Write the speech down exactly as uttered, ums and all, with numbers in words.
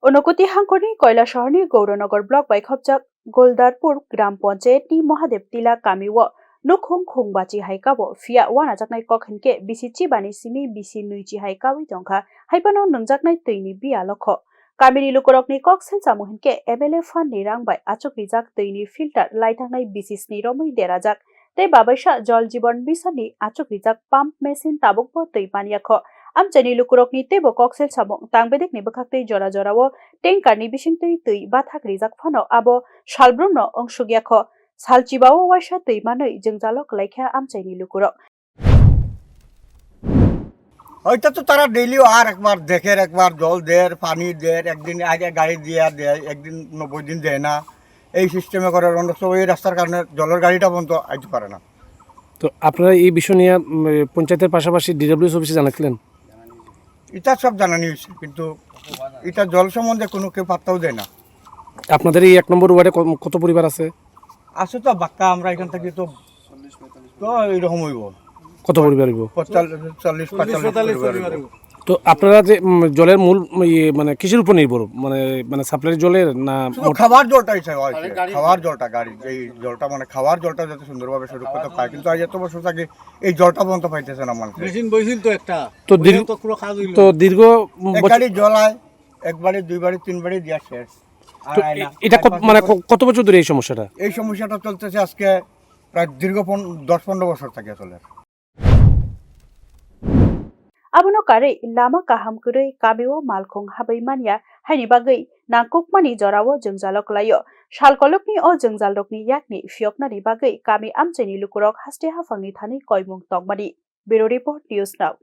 Unakoti hangkorni Koilasahar ni Gauranagar block bai khopjak Goldarpur Gram Panchayat ni Mahadev Tila kami o nukhung khung bachi hai kabo phiya wanajaknai kok hinkhe bisi chibani simi bisi nui chi hai kawi tongkha, haiphano nungjaknai twi ni biya lokho. Kami ni lukurok ni kok selchamo hinkhe M L A fund ni rang bai achuk rijak twi ni filter laithangnai bisi sni romwi derajak. Tei babaisa Jal Jeevan Mission ni achuk rijak pump machine tabukbo twi manyakho. Amchaini lukurokni teibo koksel samung tang bedekni bwkhaktwi jora jorao tanker ni bisingtwi twi bathak rijak phano abo salbrumno wngsukyakho. Salchibao waisa twi manwi jwngjalo kwlaikha amchaini lukurok. ওইটা তো তারা ডেইলি আর একবার দেখের, একবার জল দের, পানি দের, একদিন আগে গাড়ি দিয়া দেয়, একদিন নব্বই দিন দেয় না। এই সিস্টেমে করে অন্য সব এই রাস্তার কারণে জলের গাড়িটা পর্যন্ত আইতে পারে না। তো আপনারা এই বিষয় নিয়ে, উম, পঞ্চায়েতের পাশাপাশি ডিডব্লিউএস অফিসে জানাচ্ছিলেন? এটা সব জানানি হয়েছে, কিন্তু এটা জল সম্বন্ধে কোনো কেউ পাত্তাও দেয় না। আপনাদের এই এক নম্বর ওয়ার্ডে ক-, কত পরিবার আছে? আছে তো বাক্কা, আমরা এখান থেকে তো, তো এইরকম হইব। কত পরিবার হইব? পঁয়তাল্লিশ, চল্লিশ, পঁয়তাল্লিশ পঁয়তাল্লিশ পরিবার পরিবার হইব। হইব। তো আপনারা যে, উম, জলের মূল, উম, ইয়ে, মানে, কিসের উপর নির্ভর? মানে, মানে, সাপ্লাইয়ের জলের না শুধু মোট- খাবার জলটা হিসাবে হয়, খালি গাড়ি খাবার জলটা, গাড়ি, এই জলটা, মানে, খাবার জলটা যাতে সুন্দরভাবে সুরক্ষিত পায়, কিন্তু আজ এত বছর থাকি এই জলটা পর্যন্ত পাইতেছে না মানুষ। মেশিন বইছিল তো একটা, তো ওইটা দীর্ঘ, তো পুরো কাজ হইল তো না। দীর্ঘ এক বছর গাড়ি জল আয়, এক বাড়ি, দুই বাড়ি, তিন বাড়ি দিয়া শেষ। আর তো আয় না। এ-, এটা চার কত, পাঁচ মানে, বছর। ক-, কত বছর ধরে এই সমস্যাটা? এই সমস্যাটা চলতেছে আজকে প্রায় দীর্ঘ পন-, দশ পনেরো বছর থেকে চলে। Abono karwi lama kaham kwrwi kamio malkhung habwi manya, haini bagwi nangkukmani jorao jwngjalo kwlaio. Salkolokni o jwngjalrokni yakni phiyoknani bagwi kami amchaini lukurok haste haphangni thani koimung tongmani. Bureau Report, News Now.